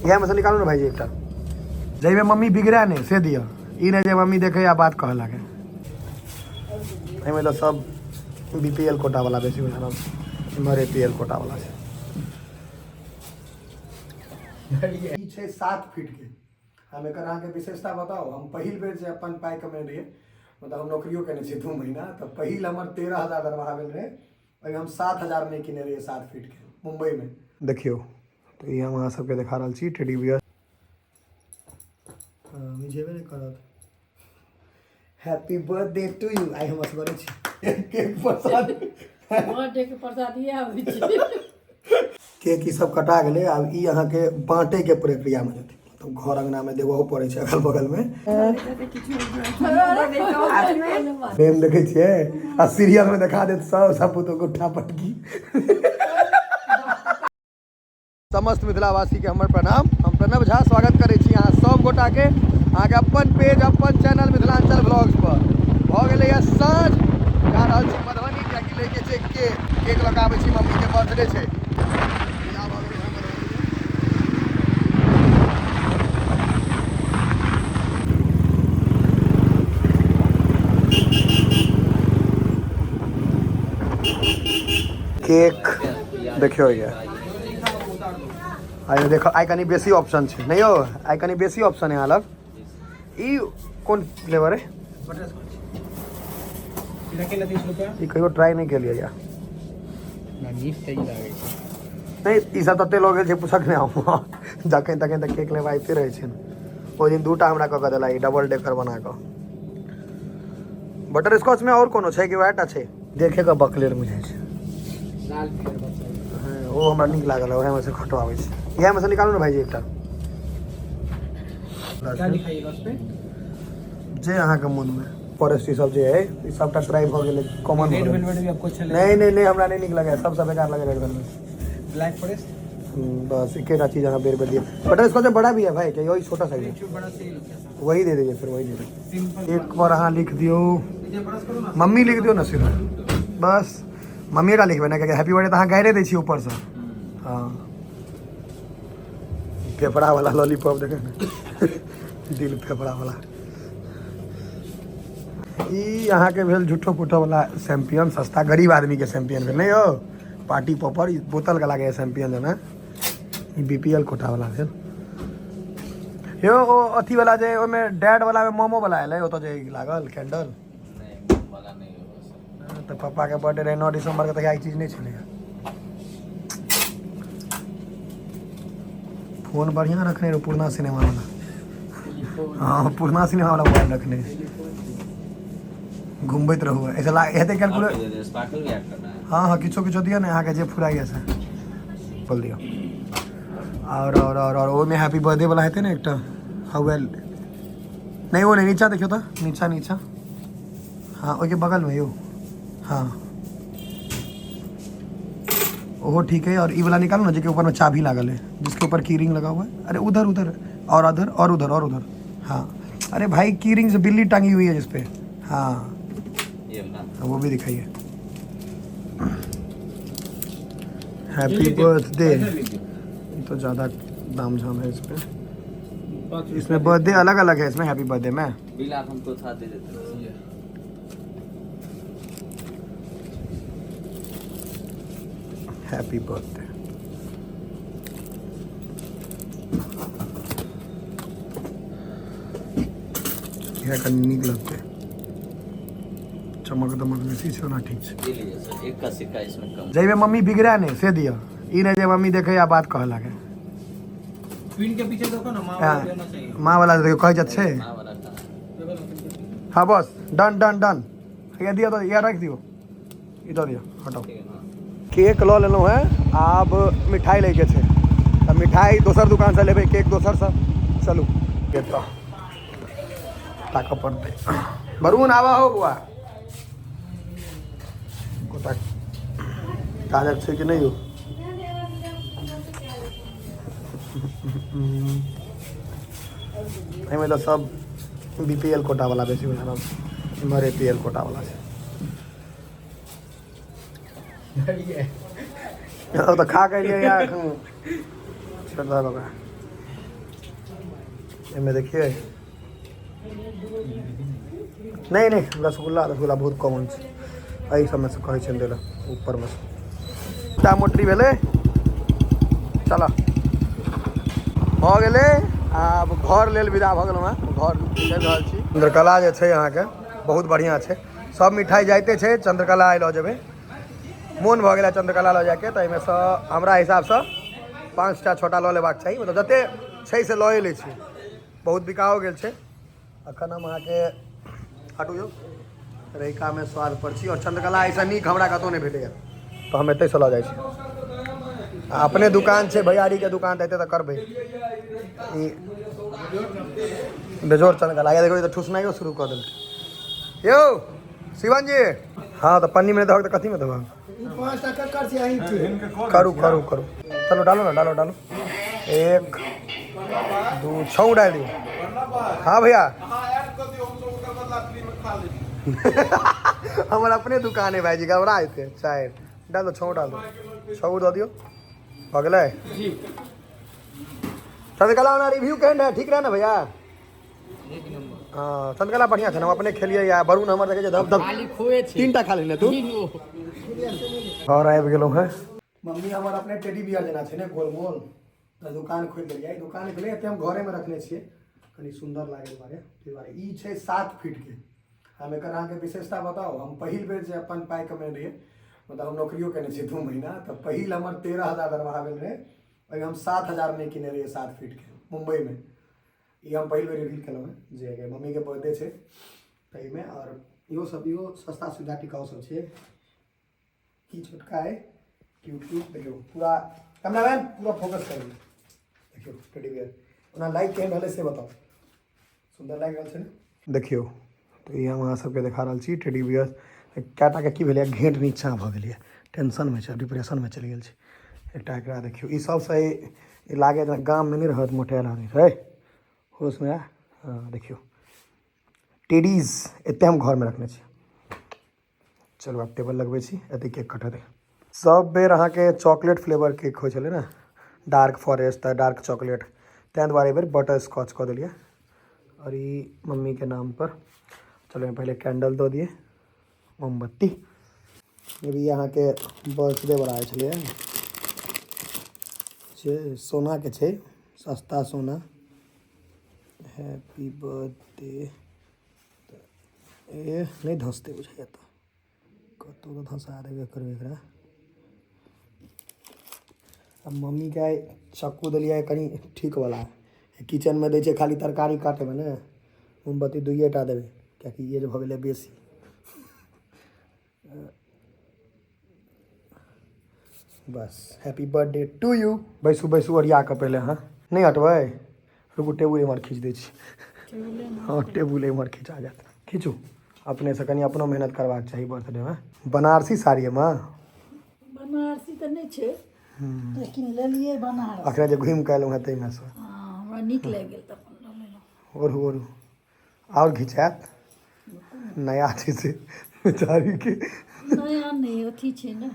इएहमे सँ निकालू ने भाइजी एकटा, जाहिमे मम्मी बिगड़ै नहि से दिअ, ई नहि जे मम्मी देखै आ बात कहऽ लागै। एहिमे तऽ सब बी पी एल कोटावला बेसी बुझा रहल छै, इम्हर ए पी एल कोटावला छै। ई छै 7 फीटके। हम एकर अहाँके विशेषता बताउ, हम पहिल बेर जे अपन पाइ कमेने रहियै, मतलब हम नौकरियो केने छियै 2 महीना, तऽ पहिल हमर 13,000 दरमाहा भेल रहै, ओहिमे हम 7,000 मे किने रहियै 7 फीटके मुम्बईमे। देखियौ तऽ ई हम अहाँ सबके देखा रहल छी टेडी बियर। जेबे नहि करत। Happy birthday to you. आइ हम असगरे छी। केक प्रसाद, बर्थडे के प्रसाद इएह होइ छै। केक ई सब कटा गेलै, आब ई अहाँके बाँटैके प्रक्रियामे जेतै, मतलब घर अङ्गनामे देबहो पड़ै छै अगल बगलमे। प्रेम देखै छियै आ सीरियलमे देखा देत सब सपूत गुट्ठा पटकी। समस्त मिथिलावासीके हमर प्रणाम। हम प्रणव झा स्वागत करै छी अहाँ सब गोटाके अहाँके अपन पेज अपन चैनल मिथिलांचल ब्लॉग्स पर। भऽ गेलैए साँझ, जा रहल छी मधुबनी, कियाकि लैके छै केक। केक लऽ कऽ आबै छी, मम्मीके बर्थडे छै। बियाह भऽ गेलै हँ मधुबनीमे। केक देखियौ, ये आइ देखो, आइ कनि बेसी ऑप्शन छै। नहि यौ, आइ कनि बेसी ऑप्शन है अहाँ लग। ई कोन फ्लेवर है? ई कहियो ट्राई नहि केलियै या नहि। ई सब तते लोग छै, पूछक नहि। हम जखन तखन तऽ केक लेबा आबिते रहै छै। ओहि दिन दूटा हमरा कऽ कऽ देला, ई डबल डेकर बना कऽ। बटर स्कॉच में और कोनो छै कि वएह टा छै? देखे कऽ बकलेर बुझाइ छै। हँ, ओ हमरा नीक लागल, ओएहमे से खटवाबै छै। इएहमे से निकालू ने भाईजी एकटा। क्या लिखाइएगा उस पे? जे अहाँके मोनमे। फॉरेस्ट ई सब जे है, ई सबटा ट्राई भऽ गेलै, कॉमन। रेड वेलवेट भी आपको अच्छा लगेगा? नहि नहि नहि, हमरा नहि नीक लगैए, सबसँ बेकार लगै रेड वेलवेट। Black forest. बस एकेटा चीज अहाँ बेर बेर दिअ। बटर स्कॉच में बड़ा भी है भाई, क्या वही छोटा साइज है? बड़ा सही लगता है। वही दे दीजिए फिर, वही दे दीजिए। सिंपल। एक बार अहाँ लिख दियौ। ब्रश करो ना। मम्मी लिख दियौ ने सीधा, बस मम्मीटा लिखबै ने, कियाकि हैप्पी बर्थडे तऽ अहाँ गाड़े दै छियै ऊपरसँ। हँ, फेफड़ा वाला लॉलीपॉप देखे ने, दिल फेफड़ा वाला। ई अहाँके भेल झूठो पुठो वाला चैंपियन, सस्ता गरीब आदमी के चैंपियन भेल। नहि यौ, पार्टी पॉपर, ई बोतल के लागैए चैंपियन जेना। ई बी पी एल कोटा वाला भेल यौ। ओ अथी वाला जे ओहिमे डैड वाला मे मोमो वाला एलै, ओतऽ जे लागल कैंडल। तऽ पप्पा के बर्थडे रहै 9 दिसंबर के, तऽ ई चीज नहि छलैए। फोन बढ़िआँ रखने रहौ, पुरना सिनेमा वाला। हँ, पुरना सिनेमा वाला मोबाइल रखने घुमबैत रहू, ऐसे लाग हेतै कैलकुलेट। स्पार्कल भी ऐड करना है? हँ हँ, किछो किछो दिअ ने, अहाँके जे फुराइए से बोल दियौ। आओर ओहिमे हैप्पी बर्थडे वाला हेतै ने एकटा? हँ, वेल नहि, ओ नहि, नीचा देखियौ तऽ, नीचा नीचा। हँ, ओहिके बगलमे यौ। हँ, ओहो ठीक है। और ई वाला निकालो ना, जेके ऊपर में चाबी लागल है, जिसके ऊपर की रिंग लगा हुआ है। अरे उधर उधर, और उधर, और उधर, और उधर। हाँ, अरे भाई, की रिंग से बिल्ली टांगी हुई है जिसपे। हाँ। ये वाला? हाँ, वो भी दिखाइए। हैप्पी बर्थडे तो ज़्यादा दाम झाम है इस पे। इसमें बर्थडे अलग अलग है, इसमें हैप्पी बर्थडे में। बिल आप हमको था दे देते। हैप्पी बर्थडे इएह कनि नीक लगतै, चमक दमक बेसी छै ओना, ठीक छै। ये लीजिए सर, एक का सिक्का इसमें कम। जाहिमे मम्मी बिगड़ै नहि से दिअ, ई नहि जे मम्मी देखै आ बात कहऽ लागै। पिन के पीछे देखो ना, माँ हाँ। वाला देना चाहिए। माँ वाला देखियौ, कहै जात छै। माँ वाला कहाँ है? देखो ना पिन के पीछे। हँ, बस डन डन डन। इएह दिअ तऽ इएह राखि दियौ, ई दऽ दिअ, हटाउ। ठीक है ना? केक लऽ लेलहुँ हेँ, आब मिठाइ लैके छै, तऽ मिठाइ दोसर दोकानसँ लेबै, केक दोसरसँ। चलू, केक तऽ ताकऽ पड़तै। वरुण, आबऽ हो बौआ। गोटा काजक छै कि नहि यौ? एहिमे तऽ सब बी पी एल कोटावला बेसी बुझा रहल छै, इम्हर ए पी एल कोटावला छै। ओ तऽ खा के एलियै एखन, छोड़ि दहक ओकरा। एहिमे देखियै। नहि नहि, रसगुल्ला रसगुल्ला बहुत कॉमन छै। एहि सबमे से कहै छै दै लए ऊपरमे से। टा मोटरी भेलै, चल भऽ गेलै। आब घर लेल विदा भऽ गेलहुँ हेँ, घर चलि रहल छी। चंद्रकला जे छै अहाँके बहुत बढ़िआँ छै, सब मिठाइ जाइते छै। चंद्रकला आइ लऽ जेबै, मोन भऽ गेलै चंद्रकला लऽ जाइके। तऽ एहिमेसँ हमरा हिसाबसँ 5टा 6टा लऽ लेबाक चाही, मतलब जते छै से लए लै छी, बहुत बिकाओ गेल छै। अखन हम अहाँके हटू यौ रहिकामे स्वाद पर छी, और चंद्रकला एहिसँ नीक हमरा कतहु नहि भेटैए, तऽ हम एतहिसँ लऽ जाइ छी। आ अपने दुकान छै, भैयारीके दुकान, तऽ एते तऽ करबै। ई बेजोड़ चंद्रकला देखो, ई तऽ ठुसनाइयो शुरू कऽ देलकै। यौ शिवन जी, हाँ तऽ पन्नीमे नहि दहक तऽ कथीमे देबह? 5टा ककर छै अहींके? करू करू करू, चलो डालो ना, डालो डालो। 1 2 6 डाल दियौ। हाँ भैया, हमर अपने दुकान है भाईजी, घबरा जेतै। 4 डाल दो, 6 डाल दो, 6 दऽ दियौ। भऽ गेलै जी। चंद्रकला ओना रिव्यू केहन रहै? ठीक रहै ने भैया? एक नंबर। हाँ, चंद्रकला बढ़िआँ छै ने, हम अपने खेलियै। या वरुण हमर देखै छै धप धप खाली खोए छै। 3टा खा लेने तू। तीन गो। घर आबि गेलहुँ हेँ। मम्मी हमर अपने टेडी बियर जेना छै ने, गोल मोल, तऽ दुकान खोलि देलियै। दुकान खोलि एते हम घरेमे रखने छियै, कनि सुन्दर लागै दुआरे, ताहि दुआरे। ई छै 7 फीटके। हम एकर अहाँके विशेषता बताउ, हम पहिल बेर जे अपन पाइ कमेने रहियै, मतलब हम नौकरियो केने छियै 2 महीना, तऽ पहिल हमर 13,000 दरमाहा भेल रहै। ओहिमे हम 7,000मे किने रहियै 7 फीटके मुम्बईमे। ई हम पहिल बेर रिवील केलहुँ हेँ जे मम्मीके बर्थडे छै ताहिमे। आओर इहो सब, इहो सस्ता सुविधा टिकाउ सब छै। ई छोटका है क्यूट क्यूट, देखियौ पूरा कैमरामैन पूरा फोकस करियौ। देखियौ टेडी बियर ओना लाइक केहन रहलै से बताउ, सुन्दर लागि रहल छै ने? देखियौ तऽ ई हम अहाँ सबके देखा रहल छी टेडी बियर। कएटाके की भेलैए, घेँट नीचाँ भऽ गेलैए, टेंशनमे छै, डिप्रेशनमे चलि गेल छै एकटा। एकरा देखियौ, ई सबसँ ई लागै जेना गाममे नहि रहत मोटायल आदमी है, होशमे आ। हँ देखियौ टेडीज एते हम घरमे रखने छी। चलू आब टेबल लगबै छी, एते केक कटतै। सब बेर अहाँके चॉकलेट फ्लेवर केक होइ छलै ने, डार्क फॉरेस्ट तऽ डार्क चॉकलेट, ताहि दुआरे एहि बेर बटर स्कॉच कऽ देलियै। आओर ई मम्मीके नाम पर। चलू पहिले कैंडल दऽ दियै, मोमबत्ती। ई अहाँके बर्थडे बला छलैए से सोनाके छै, सस्ता सोना। हैप्पी बर्थडे ए नहि धसतै बुझाइए, तऽ कतहु तऽ धसा देबे करबै एकरा। आ मम्मीके आइ चक्कू देलियै कनि ठीकवला, किचनमे दै छै खाली तरकारी काटैमे ने। मोमबत्ती 2टा देबै, किएकि एज भऽ गेलै बेसी। बस हैप्पी बर्थडे टू यू। बैसू बैसू ओरिया कऽ पहिले। अहाँ नहि हटबै? रुकू, टेबुल एम्हर खींच दै छी। हाँ टेबुल एम्हर खिंचा जायत। खींचू अपनेसँ, कनि अपनो मेहनत करबाक चाही बर्थडेमे। बनारसी साड़ी है माँ? बनारसी तऽ नहि छै, लेकिन लेलियै बनारस। अखने जे घुमि कऽ एलहुँ हेँ ताहिमे सँ। हँ, हमरा नीक लागि गेल तऽ अपन लऽ लेलहुँ। ओढ़ू ओढ़ू, आओर घिचायत, नया छै से बेचारीके। नया नहि, अथी छै ने,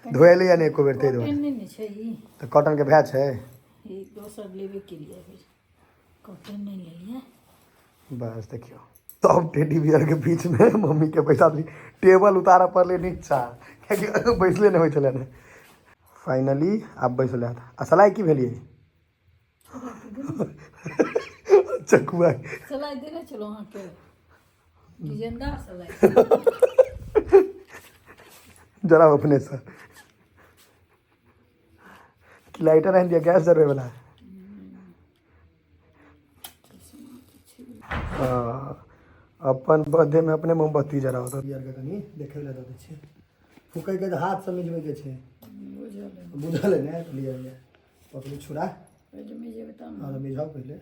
धोएलैए नहि एको बेर ताहि दुआरे। कॉटन नहि ने छै ई। तऽ कॉटनके भए छै? ई दोसर लेबे केलियै, कॉटन नहि लेलियै। बस देखियौ, सब टेडी बियर के बीचमे मम्मीके बैसा देली। टेबल उतारऽ पड़लै नीचा, कियाकि बैसले नहि होइ छलै ने। फाइनली आब बैसले। आ सलाइ की भेलियै चकुआ? सलाइ देने छलहुँ अहाँके, डिजाइनदार सलाइ। जराब अपनेसँ कि लाइटर आनि दिअ गैस जरबै वला? अपन बर्थडे में अपने मोमबत्ती जराओ। तऽ बियर के कनि देखै लए दऽ दै छियै। फूकैके जे हाथसँ मिझबैके छै, बुझल है ने? लिअ लिअ, पकड़ू छुरा। पहिले मिझेबै तब। हँ तऽ मिझाउ पहिले।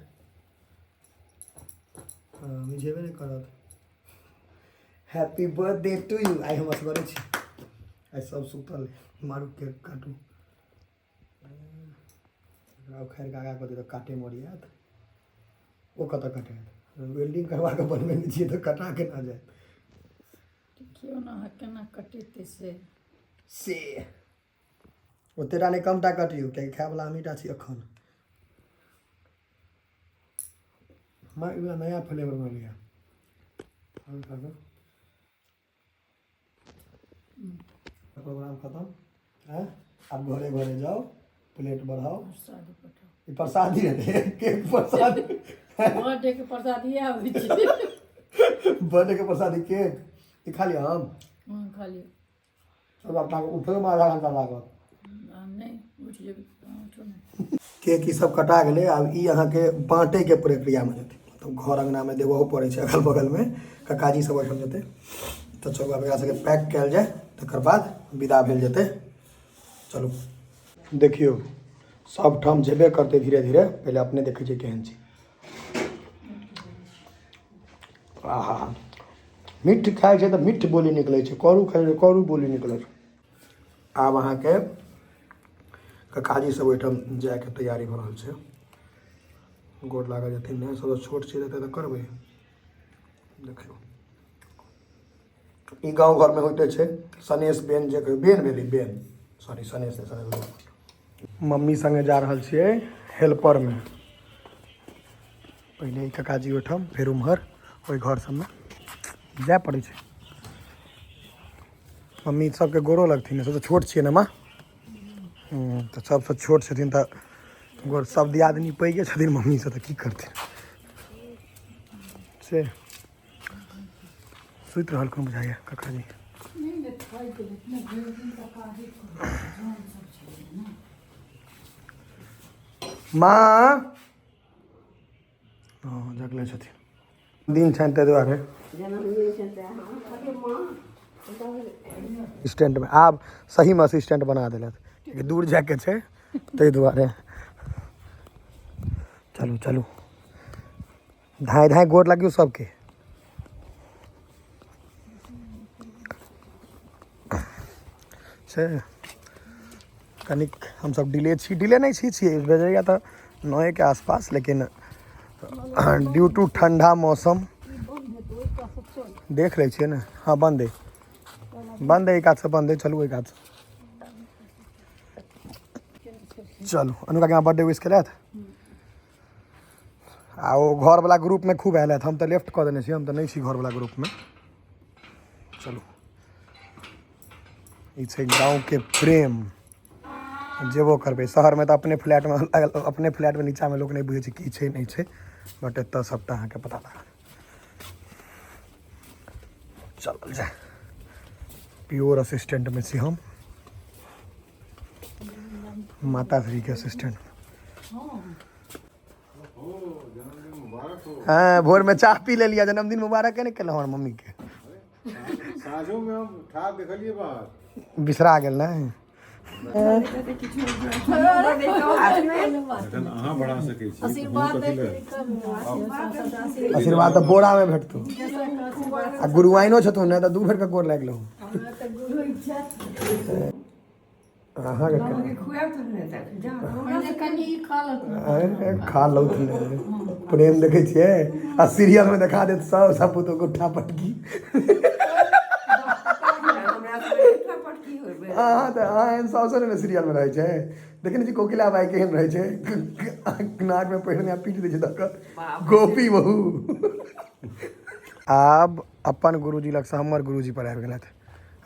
हँ, मिझेबे नहि करत। Happy birthday to you. आइ हम असगरे छी, आइ सब सुतल है। मारू केक काटू। एकरा उखाड़ि कऽ आगाँ कऽ दियौ तऽ काटे मरि जायत। ओ कतऽ कटायत? वेल्डिंग करवा कऽ बनबेने छियै तऽ कटा केना जायत? देखियौ ने अहाँ केना कटेतै से। से ओतेटा नहि, कमटा कटियौ, कियाकि खायवला हमहीटा छी एखन। माँ ई नया फ्लेवर में लिया। प्रोग्राम खत्म है, अब घरे घरे जाओ, प्लेट बढ़ाओ, ई प्रसादी हेतै, केक प्रसादी। बर्थडे के प्रसादी आबै छै। बर्थडे के प्रसादी केक। ई खा लिअ हम? हँ, खा लिअ। तब अपना उठैमे आधा घंटा लागत। हम नहि उठि जेबै, अहाँ उठू ने। केक ई सब कटा गेलै। आब ई अहाँके बाँटैके प्रक्रियामे जेतै, मतलब घर अङ्गनामे देबहो पड़ै छै, अगल बगलमे ककाजी सब ओहिठाम जेतै। तऽ चलू, आब एकरा सबके पैक कयल जाय, तकर बाद विदा भेल जेतै। चलू, देखियौ, सब ठाम जेबे करतै धीरे धीरे। पहिले अपने देखै छियै केहन छै। आहा, मीठ खाइ छै तऽ मीठ बोली निकलै छै, करू खाइ छै करू बोली निकलै छै। आब अहाँके ककाजी सब ओहिठाम जायके तैयारी भऽ रहल छै। गोर लागल जेथिन ने, सबसँ छोट छै तऽ करबै। देखियौ, ई गाँव घरमे होइते छै सनेस बेन, जे कहियौ बेन भेलै, बेन, सॉरी, सनेस नहि, सनेस। मम्मी संगे जा रहल छियै हेल्परमे। पहिले ई काकाजी ओहिठाम, फेर उम्हर ओहि घर सबमे जाय पड़ै छै। मम्मी सबके गोरो लगथिन, सबसँ छोट छियै ने माँ। तऽ सबसँ छोट छथिन तऽ गोर, सब दियादनी पैघे छथिन मम्मीसँ, तऽ की करथिन से। सुति रहल कोन बुझाइए काकाजी। नहि ने खाइ के इतना भरि दिन तऽ काजे करै जन सब छलै ने। माँ, हँ, जगले छथिन, दिन छनि ताहि दुआरे असिस्टेंटमे। आब सहीमे असिस्टेंट बना देलक, कियाकि दूर जायके छै ताहि दुआरे। चलू चलू, धाँय धाँय गोर लागियौ सबके से। कनिक हमसब डिले छी, डिले नहि छी, छियै बजैया तऽ 9 के आसपास, लेकिन ड्यू टू ठंडा मौसम। देख लै छियै ने। हँ, बंद अइ, बंद अइ, एहि कातसँ बंद अइ। चलू, एहि कातसँ चलू। अनुका के बर्थडे विश केलथि आ ओ घरवला ग्रुपमे खूब आयल हथि। हम तऽ लेफ्ट कऽ देने छी, हम तऽ नहि छी घरवला ग्रुपमे। चलू, ई छै गाँवके प्रेम। जेबो करबै शहरमे तऽ अपने फ्लैटमे, अपने फ्लैटमे नीचाँमे लोक नहि बुझै छै की छै नहि छै, बट एतऽ सबटा अहाँके पता लागत। चलल जाय। प्योर असिस्टेंटमे छी हम, माता श्रीके असिस्टेंट। हँ, भोरमे चाह पी लेलियै। जन्मदिन मुबारक नहि केलहुँ हमर मम्मीके। साँझोमे हम ठाढ़ देखलियै बाहर। बिसरा गेल ने। जखन अहाँ बढ़ा सकै छी तऽ हम कथी लए? आशीर्वाद तऽ बोरामे भेटतौ आ गुरुआइनो छथुन ने, तऽ दू बेर के गोर लागि लहु अहाँके। कनि ई खा लत। खा लौथ ने। प्रेम देखै छियै आ सीरियल मे देखा देत सब सब पुतोह गुट्ठा पटकी। अहाँ तऽ अहाँ एहन साउसो ने सीरियल मे रहै छै। देखै नै छी कोकिला बाई केहन रहै छै, नाक मे पहिरने आ पीट दै छै दऽ कऽ गोपी बहू। आब अपन गुरुजी लगसँ हमर गुरुजी पर आबि गेलथि।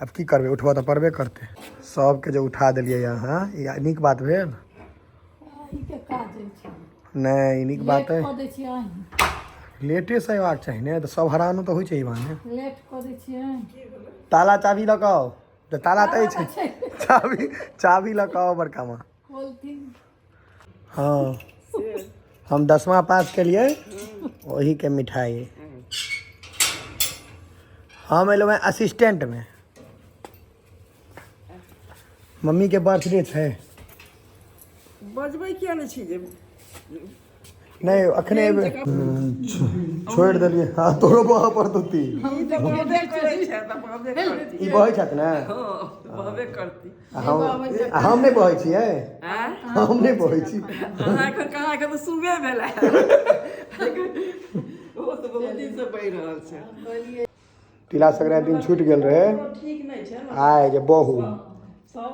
आब की करबै, उठबऽ तऽ पड़बे करतै। सबके जे उठा देलियै अहाँ, ई नीक बात भेल? ई के काज अछि? नहि, ई नीक बात लेट अइ? कऽ दै छियै अहीं। लेटेसँ अयबाक चाही ने, तऽ सब हरानो तऽ होइ छै ई बहाने। लेट कऽ दै छियै। ताला चाबी लऽ कऽ आउ तऽ ताला तऽ अछि। छै। चाबी, चाबी लऽ कऽ आउ बड़का माँ। खोलथिन। हँ, हम 10वां पास केलियै, ओहीके मिठाई। हम एलहुँ हेँ असिस्टेंटमे। मम्मीके बर्थडे छै। बजबै किया नहि छी जे? नहि, अखने एबै। छोड़ि देलियै। हँ, तोरो बहऽ पड़तौ ती। ई तऽ बहबे करै छै तऽ बहबे करती। ई बहै छथि ने। हँ, बहबे करती। आ हम नहि बहै छियै। आँय? हम नहि बहै छी। अहाँ एखन कहाँ? एखन तऽ शुरुए भेलै। ओ तऽ बहुत दिनसँ बहि रहल छै। तिला संक्रांति दिन छूटि गेल रहै। ठीक नहि छै ने। आइ जे बहू सब